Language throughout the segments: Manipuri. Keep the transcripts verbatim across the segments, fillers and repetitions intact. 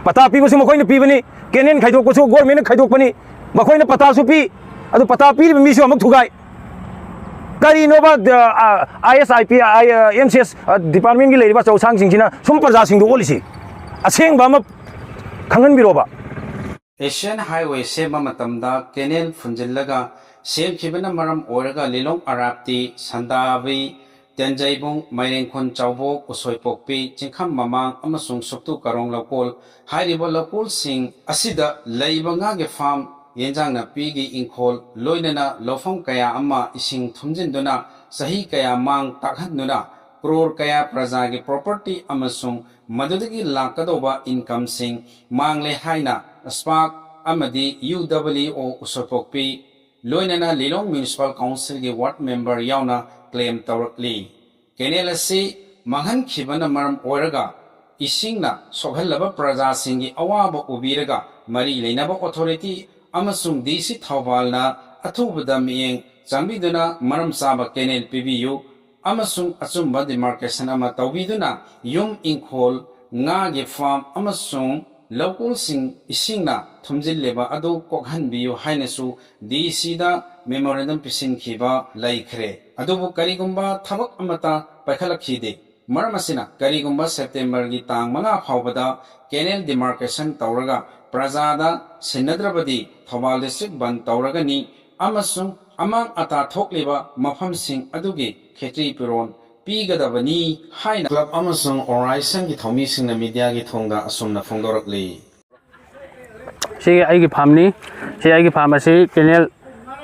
ꯄꯇꯥ ꯄꯤꯕꯁꯨ ꯃꯈꯣꯏꯅ ꯄꯤꯕꯅꯤ, ꯀꯦꯅꯦꯜ ꯈꯥꯏꯗꯣꯛꯄꯁꯨ ꯒꯣꯔꯃꯦꯟꯅ ꯈꯥꯏꯗꯣꯛꯄꯅꯤ, ꯃꯈꯣꯏꯅ ꯄꯇꯥꯁꯨ ꯄꯤ꯫ ꯑꯗꯨ ꯄꯇꯥ ꯄꯤꯔꯤꯕ ꯃꯤꯁꯨ ꯑꯃꯨꯛ ꯊꯨꯒꯥꯏ꯫ ꯀꯔꯤꯅꯣꯕ? ꯑꯥꯏ ꯑꯦꯁ, I P, M C S ꯗꯤꯄꯥꯔꯠꯃꯦꯟꯒꯤ ꯂꯩꯔꯤꯕ ꯑꯆꯧ ꯑꯁꯥꯡꯁꯤꯡꯁꯤꯅ ꯁꯨꯝ ꯄ꯭ꯔꯖꯥꯁꯤꯡꯗ ꯑꯣꯠꯂꯤꯁꯤ? ꯑꯁꯦꯡꯕ ꯑꯃ ꯈꯪꯍꯟꯕꯤꯔꯣꯕ꯫ ꯑꯦꯁꯤꯌꯥꯟ ꯍꯥꯏꯋꯦ ꯁꯦꯝꯕ ꯃꯇꯝꯗ ꯀꯦꯅꯦꯜ ꯐꯨꯟꯖꯤꯜꯂꯒ ꯁꯦꯝꯈꯤꯕꯅ ꯃꯔꯝ ꯑꯣꯏꯔꯒ ꯂꯤꯂꯣꯡ ꯑꯔꯥꯞꯇꯤ, ꯁꯟꯗꯥꯕꯤ, ꯇꯦꯟꯖꯩꯕꯨꯡ, ꯃꯥꯏꯔꯦꯡꯈꯣꯟ ꯆꯥꯎꯕꯣꯛ, ꯎꯁꯣꯏꯄꯣꯛꯄꯤ, ꯆꯤꯡꯈꯝ ꯃꯃꯥꯡ ꯑꯃꯁꯨꯡ ꯁꯨꯛꯇꯨ ꯀꯔꯣꯡ ꯂꯧꯀꯣꯜ ꯍꯥꯏꯔꯤꯕ ꯂꯧꯀꯣꯜꯁꯤꯡ ꯑꯁꯤꯗ ꯂꯩꯕ ꯉꯥꯒꯤ ꯐꯥꯝ, ꯌꯦꯟꯖꯥꯡ ꯅꯥꯄꯤꯒꯤ ꯏꯪꯈꯣꯜ, ꯂꯣꯏꯅꯅ ꯂꯧꯐꯝ ꯀꯌꯥ ꯑꯃ ꯏꯁꯤꯡ ꯊꯨꯝꯖꯤꯟꯗꯨꯅ ꯆꯍꯤ ꯀꯌꯥ ꯃꯥꯡ ꯇꯥꯛꯍꯟꯗꯨꯅ ꯀ꯭ꯔꯣꯔ ꯀꯌꯥ ꯄ꯭ꯔꯖꯥꯒꯤ ꯄ꯭ꯔꯣꯄꯔꯇꯤ ꯑꯃꯁꯨꯡ ꯃꯗꯨꯗꯒꯤ ꯂꯥꯛꯀꯗꯧꯕ ꯏꯟꯀꯝꯁꯤꯡ ꯃꯥꯡꯂꯦ ꯍꯥꯏꯅ ꯁ꯭ꯄꯥꯛ ꯑꯃꯗꯤ ꯌꯨ ꯗꯕꯜꯌꯨ ꯑꯣ ꯎꯁꯣꯏꯄꯣꯛꯄꯤ, ꯂꯣꯏꯅꯅ ꯂꯤꯂꯣꯡ ꯃ꯭ꯌꯨꯅꯤꯁꯤꯄꯥꯜ ꯀꯥꯎꯟꯁꯤꯜꯒꯤ ꯋꯥꯔꯗ ꯃꯦꯝꯕꯔ ꯌꯥꯎꯅ ꯀ꯭ꯂꯦꯝ ꯇꯧꯔꯛꯂꯤ꯫ ꯀꯦꯅꯦꯜ ꯑꯁꯤ ꯃꯥꯡꯍꯟꯈꯤꯕꯅ ꯃꯔꯝ ꯑꯣꯏꯔꯒ ꯏꯁꯤꯡꯅ ꯁꯣꯛꯍꯜꯂꯕ ꯄ꯭ꯔꯖꯥꯁꯤꯡꯒꯤ ꯑꯋꯥꯕ ꯎꯕꯤꯔꯒ ꯃꯔꯤ ꯂꯩꯅꯕ ꯑꯣꯊꯣꯔꯤꯇꯤ ꯑꯃꯁꯨꯡ ꯗꯤ ꯁꯤ ꯊꯧꯕꯥꯜꯅ ꯑꯊꯨꯕꯗ ꯃꯤꯠꯌꯦꯡ ꯆꯪꯕꯤꯗꯨꯅ ꯃꯔꯝ ꯆꯥꯕ ꯀꯦꯅꯦꯜ ꯄꯤꯕꯤꯌꯨ ꯑꯃꯁꯨꯡ ꯑꯆꯨꯝꯕ ꯗꯤꯃꯥꯔꯀꯦꯁꯟ ꯑꯃ ꯇꯧꯕꯤꯗꯨꯅ ꯌꯨꯝ, ꯏꯪꯈꯣꯜ, ꯉꯥꯒꯤ ꯐꯥꯔꯝ ꯑꯃꯁꯨꯡ ꯂꯧꯀꯣꯜꯁꯤꯡ ꯏꯁꯤꯡꯅ ꯊꯨꯝꯖꯤꯜꯂꯤꯕ ꯑꯗꯨ ꯀꯣꯛꯍꯟꯕꯤꯌꯨ ꯍꯥꯏꯅꯁꯨ ꯗꯤ ꯁꯤꯗ ꯃꯦꯃꯣꯔꯦꯟꯗꯝ ꯄꯤꯁꯤꯟꯈꯤꯕ ꯂꯩꯈ꯭ꯔꯦ꯫ ꯑꯗꯨꯕꯨ ꯀꯔꯤꯒꯨꯝꯕ ꯊꯕꯛ ꯑꯃꯠꯇ ꯄꯥꯏꯈꯠꯂꯛꯈꯤꯗꯦ꯫ ꯃꯔꯝ ꯑꯁꯤꯅ, ꯀꯔꯤꯒꯨꯝꯕ ꯁꯦꯞꯇꯦꯝꯕꯔꯒꯤ ꯇꯥꯡ ꯃꯉꯥ ꯐꯥꯎꯕꯗ ꯀꯦꯅꯦꯜ ꯗꯤꯃꯥꯔꯀꯦꯁꯟ ꯇꯧꯔꯒ ꯄ꯭ꯔꯖꯥꯗ ꯁꯤꯟꯅꯗ꯭ꯔꯕꯗꯤ ꯊꯧꯕꯥꯜ ꯗꯤꯁꯇ꯭ꯔꯤꯛ ꯕꯟꯗ ꯇꯧꯔꯒꯅꯤ ꯑꯃꯁꯨꯡ ꯑꯃꯥꯡ ꯑꯇꯥ ꯊꯣꯛꯂꯤꯕ ꯃꯐꯝꯁꯤꯡ ꯑꯗꯨꯒꯤ ꯈꯦꯇ꯭ꯔꯤ ꯄꯤꯔꯣꯟ ꯄꯤꯒꯗꯕꯅꯤ ꯍꯥꯏꯅ ꯀ꯭ꯂꯕ ꯑꯃꯁꯨꯡ ꯑꯣꯔꯒꯅꯥꯏꯖꯦꯁꯟꯒꯤ ꯊꯧꯃꯤꯁꯤꯡꯅ ꯃꯤꯗꯤꯌꯥꯒꯤ ꯊꯣꯡꯗ ꯑꯁꯨꯝꯅ ꯐꯣꯡꯗꯣꯔꯛꯂꯤ꯫ ꯁꯤ ꯑꯩꯒꯤ ꯐꯥꯝꯅꯤ꯫ ꯁꯤ ꯑꯩꯒꯤ ꯐꯥꯝ ꯑꯁꯤ ꯀꯦꯅꯦꯜ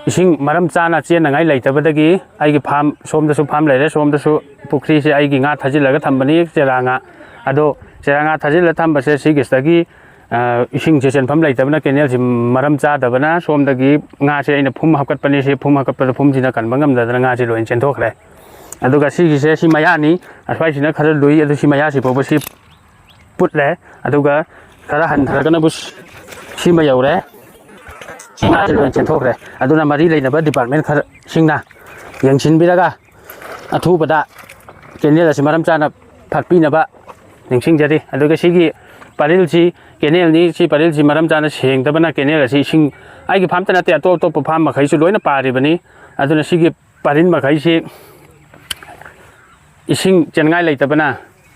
ꯏꯁꯤꯡ ꯃꯔꯝ ꯆꯥꯅ ꯆꯦꯟꯅꯉꯥꯏ ꯂꯩꯇꯕꯗꯒꯤ ꯑꯩꯒꯤ ꯐꯥꯝ, ꯁꯣꯝꯗꯁꯨ ꯐꯥꯝ ꯂꯩꯔꯦ, ꯁꯣꯝꯗꯁꯨ ꯄꯨꯈ꯭ꯔꯤꯁꯦ ꯑꯩꯒꯤ ꯉꯥ ꯊꯥꯖꯤꯜꯂꯒ ꯊꯝꯕꯅꯤ, ꯆꯦꯔꯥ ꯉꯥ꯫ ꯑꯗꯣ ꯆꯦꯔꯥ ꯉꯥ ꯊꯥꯖꯤꯜꯂ ꯊꯝꯕꯁꯦ ꯁꯤꯒꯤꯁꯤꯗꯒꯤ, ꯑ, ꯏꯁꯤꯡꯁꯦ ꯆꯦꯟꯐꯝ ꯂꯩꯇꯕꯅ, ꯀꯦꯅꯦꯜꯁꯤ ꯃꯔꯝ ꯆꯥꯗꯕꯅ ꯁꯣꯝꯗꯒꯤ ꯉꯥꯁꯦ ꯑꯩꯅ ꯐꯨꯝ ꯍꯥꯞꯀꯠꯄꯅꯤ꯫ ꯁꯤ ꯐꯨꯝ ꯍꯥꯞꯀꯠꯄꯗ ꯐꯨꯝꯁꯤꯅ ꯀꯟꯕ ꯉꯝꯗꯗꯅ ꯉꯥꯁꯦ ꯂꯣꯏꯅ ꯆꯦꯟꯊꯣꯛꯈ꯭ꯔꯦ꯫ ꯑꯗꯨꯒ ꯁꯤꯒꯤꯁꯦ ꯁꯤ ꯃꯌꯥꯅꯤ, ꯑꯁ꯭ꯋꯥꯏꯁꯤꯅ ꯈꯔ ꯂꯨꯏ, ꯑꯗꯨ ꯁꯤ ꯃꯌꯥꯁꯤ ꯐꯥꯎꯕ ꯁꯤ ꯄꯨꯠꯂꯦ꯫ ꯑꯗꯨꯒ ꯈꯔ ꯍꯟꯊꯔꯒꯅꯕꯨ ꯁꯤꯃ ꯌꯧꯔꯦ꯫ ꯁꯤ ꯉꯥꯁꯦ ꯂꯣꯏꯅ ꯆꯦꯟꯊꯣꯛꯈ꯭ꯔꯦ꯫ ꯑꯗꯨꯅ ꯃꯔꯤ ꯂꯩꯅꯕ ꯗꯤꯄꯥꯔꯠꯃꯦꯟ ꯈꯔꯁꯤꯡꯅ ꯌꯦꯡꯁꯤꯟꯕꯤꯔꯒ ꯑꯊꯨꯕꯗ ꯀꯦꯅꯦꯜ ꯑꯁꯤ ꯃꯔꯝ ꯆꯥꯅ ꯐꯥꯠꯄꯤꯅꯕ ꯅꯤꯡꯁꯤꯡꯖꯔꯤ꯫ ꯑꯗꯨꯒ ꯁꯤꯒꯤ ꯄꯔꯤꯜꯁꯤ, ꯀꯦꯅꯦꯜꯅꯤ꯫ ꯁꯤ ꯄꯔꯤꯜꯁꯤ ꯃꯔꯝ ꯆꯥꯅ ꯁꯦꯡꯗꯕꯅ ꯀꯦꯅꯦꯜ ꯑꯁꯤ ꯏꯁꯤꯡ, ꯑꯩꯒꯤ ꯐꯥꯝꯇ ꯅꯠꯇꯦ, ꯑꯇꯣꯞ ꯑꯇꯣꯞꯄ ꯐꯥꯝ ꯃꯈꯩꯁꯨ ꯂꯣꯏꯅ ꯄꯥꯔꯤꯕꯅꯤ꯫ ꯑꯗꯨꯅ ꯁꯤꯒꯤ ꯄꯔꯤꯜ ꯃꯈꯩꯁꯤ ꯏꯁꯤꯡ ꯆꯦꯟꯉꯥꯏ ꯂꯩꯇꯕꯅ,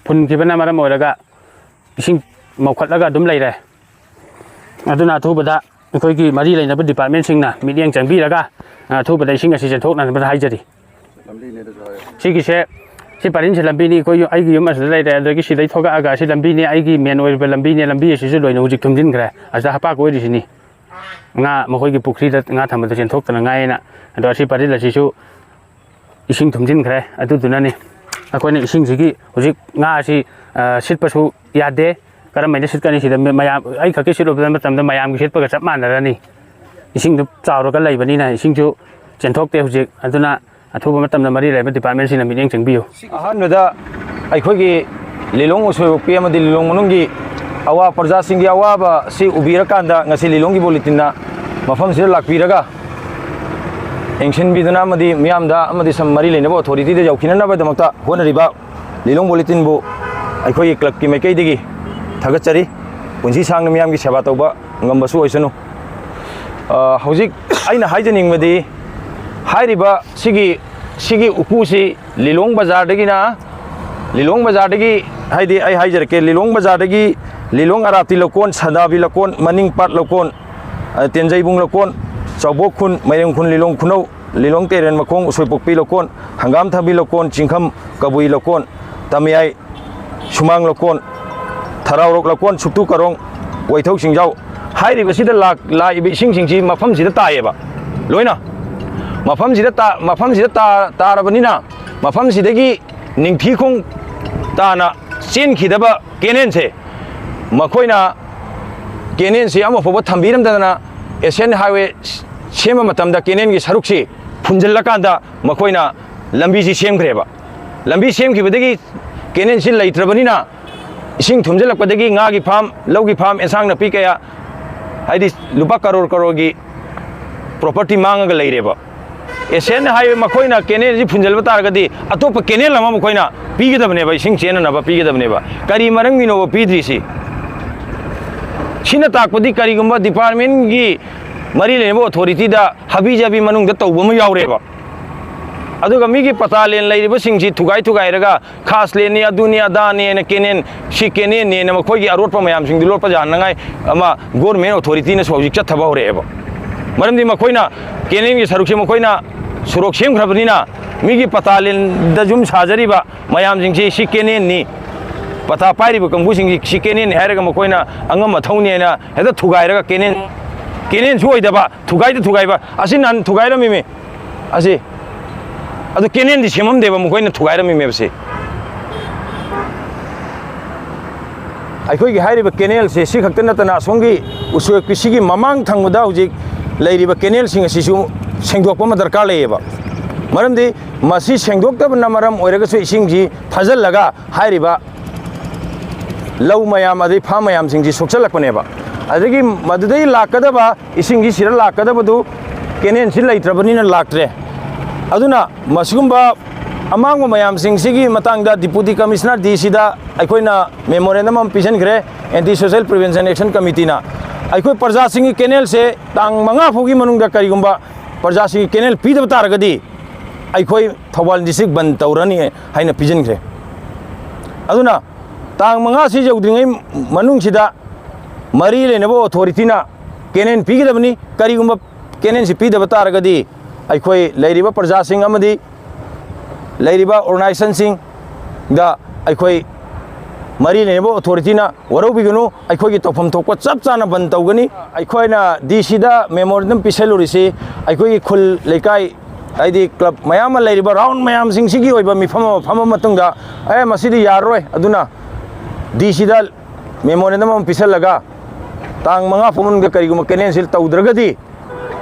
ꯐꯨꯟꯈꯤꯕꯅ ꯃꯔꯝ ꯑꯣꯏꯔꯒ ꯏꯁꯤꯡ ꯃꯧꯈꯠꯂꯒ ꯑꯗꯨꯝ ꯂꯩꯔꯦ꯫ ꯑꯗꯨꯅ ꯑꯊꯨꯕꯗ ꯑꯩꯈꯣꯏꯒꯤ ꯃꯔꯤ ꯂꯩꯅꯕ ꯗꯤꯄꯥꯔꯠꯃꯦꯟꯁꯤꯡꯅ ꯃꯤꯠꯌꯦꯡ ꯆꯪꯕꯤꯔꯒ ꯑꯊꯨꯕꯗ ꯏꯁꯤꯡ ꯑꯁꯤ ꯆꯦꯟꯊꯣꯛꯅꯅꯕ ꯍꯥꯏꯖꯔꯤ꯫ ꯁꯤꯒꯤꯁꯦ, ꯁꯤ ꯄꯔꯤꯡꯁꯦ ꯂꯝꯕꯤꯅꯤ, ꯑꯩꯈꯣꯏ, ꯑꯩꯒꯤ ꯌꯨꯝ ꯑꯁꯤꯗ ꯂꯩꯔꯦ, ꯑꯗꯒꯤ ꯁꯤꯗꯩ ꯊꯣꯛꯂꯛꯑꯒ ꯑꯁꯤ ꯂꯝꯕꯤꯅꯤ, ꯑꯩꯒꯤ ꯃꯦꯟ ꯑꯣꯏꯔꯤꯕ ꯂꯝꯕꯤꯅꯤ, ꯂꯝꯕꯤ ꯑꯁꯤꯁꯨ ꯂꯣꯏꯅ ꯍꯧꯖꯤꯛ ꯊꯨꯝꯖꯤꯟꯈ꯭ꯔꯦ꯫ ꯑꯁꯤꯗ ꯍꯥꯄꯥꯛ ꯑꯣꯏꯔꯤꯁꯤꯅꯤ, ꯉꯥ ꯃꯈꯣꯏꯒꯤ ꯄꯨꯈ꯭ꯔꯤꯗ ꯉꯥ ꯊꯝꯕꯗ ꯆꯦꯟꯊꯣꯛꯇꯅꯉꯥꯏꯅ꯫ ꯑꯗꯣ ꯑꯁꯤ ꯄꯔꯤꯜ ꯑꯁꯤꯁꯨ ꯏꯁꯤꯡ ꯊꯨꯝꯖꯤꯟꯈ꯭ꯔꯦ꯫ ꯑꯗꯨꯗꯨꯅꯅꯤ ꯑꯩꯈꯣꯏꯅ ꯏꯁꯤꯡꯁꯤꯒꯤ ꯍꯧꯖꯤꯛ ꯉꯥ ꯑꯁꯤ, ꯑ, ꯁꯤꯠꯄꯁꯨ ꯌꯥꯗꯦ꯫ ꯀꯔꯝꯍꯥꯏꯅ ꯁꯤꯠꯀꯅꯤ? ꯁꯤꯗ ꯃꯌꯥꯝ, ꯑꯩ ꯈꯛꯀꯤ ꯁꯤꯠꯂꯨꯕ ꯃꯇꯝꯗ ꯃꯌꯥꯝꯒꯤ ꯁꯤꯠꯄꯒ ꯆꯞ ꯃꯥꯟꯅꯔꯅꯤ꯫ ꯏꯁꯤꯡꯗꯨ ꯆꯥꯎꯔꯒ ꯂꯩꯕꯅꯤꯅ ꯏꯁꯤꯡꯁꯨ ꯆꯦꯟꯊꯣꯛꯇꯦ ꯍꯧꯖꯤꯛ꯫ ꯑꯗꯨꯅ ꯑꯊꯨꯕ ꯃꯇꯝꯗ ꯃꯔꯤ ꯂꯩꯅꯕ ꯗꯤꯄꯥꯔꯠꯃꯦꯟꯁꯤꯡꯅ ꯃꯤꯠꯌꯦꯡ ꯆꯪꯕꯤꯌꯨ꯫ ꯑꯍꯥꯟꯕꯗ ꯑꯩꯈꯣꯏꯒꯤ ꯂꯤꯂꯣꯡ ꯎꯁꯣꯏꯄꯣꯛꯄꯤ ꯑꯃꯗꯤ ꯂꯤꯂꯣꯡ ꯃꯅꯨꯡꯒꯤ ꯑꯋꯥ ꯄ꯭ꯔꯖꯥꯁꯤꯡꯒꯤ ꯑꯋꯥꯕ ꯑꯁꯤ ꯎꯕꯤꯔꯀꯥꯟꯗ ꯉꯁꯤ ꯂꯤꯂꯣꯡꯒꯤ ꯕꯨꯂꯦꯇꯤꯟꯅ ꯃꯐꯝꯁꯤꯗ ꯂꯥꯛꯄꯤꯔꯒ ꯌꯦꯡꯁꯤꯟꯕꯤꯗꯨꯅ ꯑꯃꯗꯤ ꯃꯤꯌꯥꯝꯗ ꯑꯃꯗꯤ ꯁꯝ ꯃꯔꯤ ꯂꯩꯅꯕ ꯑꯣꯊꯣꯔꯤꯇꯤꯗ ꯌꯧꯈꯤꯅꯅꯕꯒꯤꯗꯃꯛꯇ ꯍꯣꯠꯅꯔꯤꯕ ꯂꯤꯂꯣꯡ ꯕꯨꯂꯦꯇꯤꯟꯕꯨ ꯑꯩꯈꯣꯏꯒꯤ ꯀ꯭ꯂꯕꯀꯤ ꯃꯥꯏꯀꯩꯗꯒꯤ ꯊꯥꯒꯠꯆꯔꯤ꯫ ꯄꯨꯟꯁꯤ ꯁꯥꯡꯅ ꯃꯤꯌꯥꯝꯒꯤ ꯁꯦꯕꯥ ꯇꯧꯕ ꯉꯝꯕꯁꯨ ꯑꯣꯏꯁꯅꯨ꯫ ꯑ, ꯍꯧꯖꯤꯛ ꯑꯩꯅ ꯍꯥꯏꯖꯅꯤꯡꯕꯗꯤ, ꯍꯥꯏꯔꯤꯕ ꯁꯤꯒꯤ, ꯁꯤꯒꯤ ꯎꯀꯨꯁꯤ ꯂꯤꯂꯣꯡ ꯕꯖꯥꯔꯗꯒꯤꯅ, ꯂꯤꯂꯣꯡ ꯕꯖꯥꯔꯗꯒꯤ, ꯍꯥꯏꯗꯤ ꯑꯩ ꯍꯥꯏꯖꯔꯛꯀꯦ, ꯂꯤꯂꯣꯡ ꯕꯖꯥꯔꯗꯒꯤ ꯂꯤꯂꯣꯡ ꯑꯔꯥꯞꯇꯤ ꯂꯧꯀꯣꯟ, ꯁꯅꯥꯕꯤ ꯂꯧꯀꯣꯟ, ꯃꯅꯤꯡ ꯄꯥꯠ ꯂꯧꯀꯣꯟ, ꯑ, ꯇꯦꯟꯖꯩꯕꯨꯡ ꯂꯧꯀꯣꯟ, ꯆꯥꯎꯕꯣꯛ ꯈꯨꯟ, ꯃꯥꯏꯔꯦꯝ ꯈꯨꯟ, ꯂꯤꯂꯣꯡ ꯈꯨꯅꯧ, ꯂꯤꯂꯣꯡ ꯇꯦꯔꯦꯟ ꯃꯈꯣꯡ, ꯎꯁꯣꯏꯄꯣꯛꯄꯤ ꯂꯧꯀꯣꯟ, ꯍꯪꯒꯥꯝ ꯊꯕꯤ ꯂꯧꯀꯣꯟ, ꯆꯤꯡꯈꯝ ꯀꯕꯨꯏ ꯂꯧꯀꯣꯟ, ꯇꯃꯌꯥꯏ ꯁꯨꯃꯥꯡ ꯂꯧꯀꯣꯟ, ꯊꯔꯥꯎꯔꯣꯛ ꯂꯧꯀꯣꯟ, ꯁꯨꯛꯇꯨ ꯀꯔꯣꯡ, ꯋꯥꯏꯊꯧ ꯆꯤꯡꯖꯥꯎ ꯍꯥꯏꯔꯤꯕꯁꯤꯗ ꯂꯥꯛ-, ꯂꯥꯛꯏꯕ ꯏꯁꯤꯡꯁꯤꯡꯁꯤ ꯃꯐꯝꯁꯤꯗ ꯇꯥꯏꯌꯦꯕ꯫ ꯂꯣꯏꯅ ꯃꯐꯝꯁꯤꯗ ꯇꯥ-, ꯃꯐꯝꯁꯤꯗ ꯇꯥ-, ꯇꯥꯔꯕꯅꯤꯅ ꯃꯐꯝꯁꯤꯗꯒꯤ ꯅꯤꯡꯊꯤꯈꯣꯡ ꯇꯥꯅ ꯆꯦꯟꯈꯤꯗꯕ ꯀꯦꯅꯦꯜꯁꯦ ꯃꯈꯣꯏꯅ ꯀꯦꯅꯦꯜꯁꯤ ꯑꯃꯐꯥꯎꯕ ꯊꯝꯕꯤꯔꯝꯗꯗꯅ ꯑꯦꯁꯤꯌꯥꯟ ꯍꯥꯏꯋꯦ ꯁꯦꯝꯕ ꯃꯇꯝꯗ ꯀꯦꯅꯦꯜꯒꯤ ꯁꯔꯨꯛꯁꯤ ꯐꯨꯟꯖꯜꯂꯀꯥꯟꯗ ꯃꯈꯣꯏꯅ ꯂꯝꯕꯤꯁꯤ ꯁꯦꯝꯈ꯭ꯔꯦꯕ꯫ ꯂꯝꯕꯤ ꯁꯦꯝꯈꯤꯕꯗꯒꯤ ꯀꯦꯅꯦꯜꯁꯤ ꯂꯩꯇ꯭ꯔꯕꯅꯤꯅ ꯏꯁꯤꯡ ꯊꯨꯝꯖꯤꯜꯂꯛꯄꯗꯒꯤ ꯉꯥꯒꯤ ꯐꯥꯝ, ꯂꯧꯒꯤ ꯐꯥꯝ, ꯑꯦꯟꯁꯥꯡ ꯅꯥꯄꯤ ꯀꯌꯥ, ꯍꯥꯏꯗꯤ ꯂꯨꯄꯥ ꯀꯔꯣꯔ ꯀꯔꯣꯔꯒꯤ ꯄ꯭ꯔꯣꯄꯔꯇꯤ ꯃꯥꯡꯉꯒ ꯂꯩꯔꯦꯕ꯫ ꯑꯦꯁꯤꯌꯥꯟ ꯍꯥꯏꯋꯦ ꯃꯈꯣꯏꯅ ꯀꯦꯅꯦꯜꯁꯤ ꯐꯨꯟꯖꯤꯟꯕ ꯇꯥꯔꯒꯗꯤ ꯑꯇꯣꯞꯄ ꯀꯦꯅꯦꯜ ꯑꯃ ꯃꯈꯣꯏꯅ ꯄꯤꯒꯗꯕꯅꯦꯕ, ꯏꯁꯤꯡ ꯆꯦꯟꯅꯅꯕ ꯄꯤꯒꯗꯕꯅꯦꯕ꯫ ꯀꯔꯤ ꯃꯔꯝꯒꯤꯅꯣꯕ ꯄꯤꯗ꯭ꯔꯤꯁꯤ? ꯁꯤꯅ ꯇꯥꯛꯄꯗꯤ ꯀꯔꯤꯒꯨꯝꯕ departmentꯀꯤ ꯃꯔꯤ ꯂꯩꯅꯕ authorityꯗ ꯍꯥꯕꯤ ꯖꯥꯕꯤ ꯃꯅꯨꯡꯗ ꯇꯧꯕ ꯑꯃ ꯌꯥꯎꯔꯦꯕ꯫ ꯑꯗꯨꯒ ꯃꯤꯒꯤ ꯄꯇꯥ land ꯂꯩꯔꯤꯕꯁꯤꯡꯁꯤ ꯊꯨꯒꯥꯏ ꯊꯨꯒꯥꯏꯔꯒ ꯈꯥꯁ landꯅꯤ, ꯑꯗꯨꯅꯤ ꯑꯗꯥꯅꯦꯅ, canal, ꯁꯤ canalꯅꯦꯅ ꯃꯈꯣꯏꯒꯤ ꯑꯔꯣꯠꯄ ꯃꯌꯥꯝꯁꯤꯡꯗꯨ ꯂꯣꯠꯄ ꯌꯥꯅꯉꯥꯏ ꯑꯃ government authorityꯅꯁꯨ ꯍꯧꯖꯤꯛ ꯆꯠꯊꯕ ꯍꯧꯔꯛꯑꯦꯕ꯫ ꯃꯔꯝꯗꯤ ꯃꯈꯣꯏꯅ canalꯒꯤ ꯁꯔꯨꯛꯁꯦ ꯃꯈꯣꯏꯅ ꯁꯣꯔꯣꯛ ꯁꯦꯝꯈ꯭ꯔꯕꯅꯤꯅ ꯃꯤꯒꯤ ꯄꯇꯥ landꯗ ꯌꯨꯝ ꯁꯥꯖꯔꯤꯕ ꯃꯌꯥꯝꯁꯤꯡꯁꯤ ꯁꯤ canalꯅꯤ, ꯄꯇꯥ ꯄꯥꯏꯔꯤꯕ ꯀꯥꯡꯕꯨꯁꯤꯡꯁꯤ ꯁꯤ canalꯅꯤ ꯍꯥꯏꯔꯒ ꯃꯈꯣꯏꯅ ꯑꯉꯝ ꯑꯊꯧꯅꯦꯅ ꯍꯦꯛꯇ ꯊꯨꯒꯥꯏꯔꯒ canal, canalꯁꯨ ꯑꯣꯏꯗꯕ, ꯊꯨꯒꯥꯏꯗ ꯊꯨꯒꯥꯏꯕ꯫ ꯑꯁꯤ ꯅꯍꯥꯟ ꯊꯨꯒꯥꯏꯔꯝꯃꯤꯃꯤ꯫ ꯑꯁꯤ, ꯑꯗꯨ canalꯗꯤ ꯁꯦꯝꯃꯝꯗꯦꯕ, ꯃꯈꯣꯏꯅ ꯊꯨꯒꯥꯏꯔꯝꯃꯤꯃꯦꯕ ꯁꯤ꯫ ꯑꯩꯈꯣꯏꯒꯤ ꯍꯥꯏꯔꯤꯕ canalꯁꯦ ꯁꯤ ꯈꯛꯇ ꯅꯠꯇꯅ ꯑꯁꯣꯝꯒꯤ ꯎꯁꯣꯏꯀꯤ ꯁꯤꯒꯤ ꯃꯃꯥꯡ ꯊꯪꯕꯗ ꯍꯧꯖꯤꯛ ꯂꯩꯔꯤꯕ canalꯁꯤꯡ ꯑꯁꯤꯁꯨ ꯁꯦꯡꯗꯣꯛꯄ ꯑꯃ ꯗꯔꯀꯥꯔ ꯂꯩꯌꯦꯕ꯫ ꯃꯔꯝꯗꯤ ꯃꯁꯤ ꯁꯦꯡꯗꯣꯛꯇꯕꯅ ꯃꯔꯝ ꯑꯣꯏꯔꯒꯁꯨ ꯏꯁꯤꯡꯁꯤ ꯐꯥꯖꯤꯜꯂꯒ ꯍꯥꯏꯔꯤꯕ ꯂꯧ ꯃꯌꯥꯝ ꯑꯗꯩ farm ꯃꯌꯥꯝꯁꯤꯡꯁꯤ ꯁꯣꯛꯆꯜꯂꯛꯄꯅꯦꯕ꯫ ꯑꯗꯒꯤ ꯃꯗꯨꯗꯒꯤ ꯂꯥꯛꯀꯗꯕ ꯏꯁꯤꯡꯁꯤ ꯁꯤꯗ ꯂꯥꯛꯀꯗꯕꯗꯨ canalꯁꯤ ꯂꯩꯇ꯭ꯔꯕꯅꯤꯅ ꯂꯥꯛꯇ꯭ꯔꯦ꯫ ꯑꯗꯨꯅ ꯃꯁꯤꯒꯨꯝꯕ ꯑꯃꯥꯡꯕ ꯃꯌꯥꯝꯁꯤꯡꯁꯤꯒꯤ ꯃꯇꯥꯡꯗ Deputy Commissioner DCꯗ ꯑꯩꯈꯣꯏꯅ memorandum ꯑꯃ ꯄꯤꯁꯤꯟꯈ꯭ꯔꯦ, Anti Social Prevention Action Committeeꯅ꯫ ꯑꯩꯈꯣꯏ ꯄ꯭ꯔꯖꯥꯁꯤꯡꯒꯤ canalꯁꯦ ꯇꯥꯡ ꯃꯉꯥ ꯐꯥꯎꯒꯤ ꯃꯅꯨꯡꯗ ꯀꯔꯤꯒꯨꯝꯕ ꯄ꯭ꯔꯖꯥꯁꯤꯡꯒꯤ canal ꯄꯤꯗꯕ ꯇꯥꯔꯒꯗꯤ ꯑꯩꯈꯣꯏ ꯊꯧꯕꯥꯜ district ꯕꯟ ꯇꯧꯔꯅꯤ ꯍꯥꯏꯅ ꯄꯤꯁꯤꯟꯈ꯭ꯔꯦ꯫ ꯑꯗꯨꯅ ꯇꯥꯡ ꯃꯉꯥꯁꯤ ꯌꯧꯗ꯭ꯔꯤꯉꯩ ꯃꯅꯨꯡꯁꯤꯗ ꯃꯔꯤ ꯂꯩꯅꯕ authorityꯅ canal ꯄꯤꯒꯗꯕꯅꯤ꯫ ꯀꯔꯤꯒꯨꯝꯕ canalꯁꯤ ꯄꯤꯗꯕ ꯇꯥꯔꯒꯗꯤ ꯑꯩꯈꯣꯏ ꯂꯩꯔꯤꯕ ꯄ꯭ꯔꯖꯥꯁꯤꯡ ꯑꯃꯗꯤ ꯂꯩꯔꯤꯕ organizationꯁꯤꯡꯗ ꯑꯩꯈꯣꯏ ꯃꯔꯤ ꯂꯩꯅꯕ authorityꯅ ꯋꯥꯔꯧꯕꯤꯒꯅꯨ, ꯑꯩꯈꯣꯏꯒꯤ ꯇꯧꯐꯝ ꯊꯣꯛꯄ ꯆꯞ ꯆꯥꯅ ꯕꯟ ꯇꯧꯒꯅꯤ꯫ ꯑꯩꯈꯣꯏꯅ DCꯗ memorandum ꯄꯤꯁꯜꯂꯨꯔꯤꯁꯤ ꯑꯩꯈꯣꯏꯒꯤ ꯈꯨꯜ ꯂꯩꯀꯥꯏ, ꯍꯥꯏꯗꯤ club ꯃꯌꯥꯝ ꯑꯃ ꯂꯩꯔꯤꯕ round ꯃꯌꯥꯝꯁꯤꯡꯁꯤꯒꯤ ꯑꯣꯏꯕ ꯃꯤꯐꯝ ꯑꯃ ꯐꯝꯃ ꯃꯇꯨꯡꯗ, "ꯑꯦ, ꯃꯁꯤꯗꯤ ꯌꯥꯔꯔꯣꯏ", ꯑꯗꯨꯅ DCꯗ memorandum ꯑꯃ ꯄꯤꯁꯜꯂꯒ ꯇꯥꯡ ꯃꯉꯥ ꯐꯥꯎ ꯃꯅꯨꯡꯗ ꯀꯔꯤꯒꯨꯝꯕ canalꯁꯤ ꯇꯧꯗ꯭ꯔꯒꯗꯤ,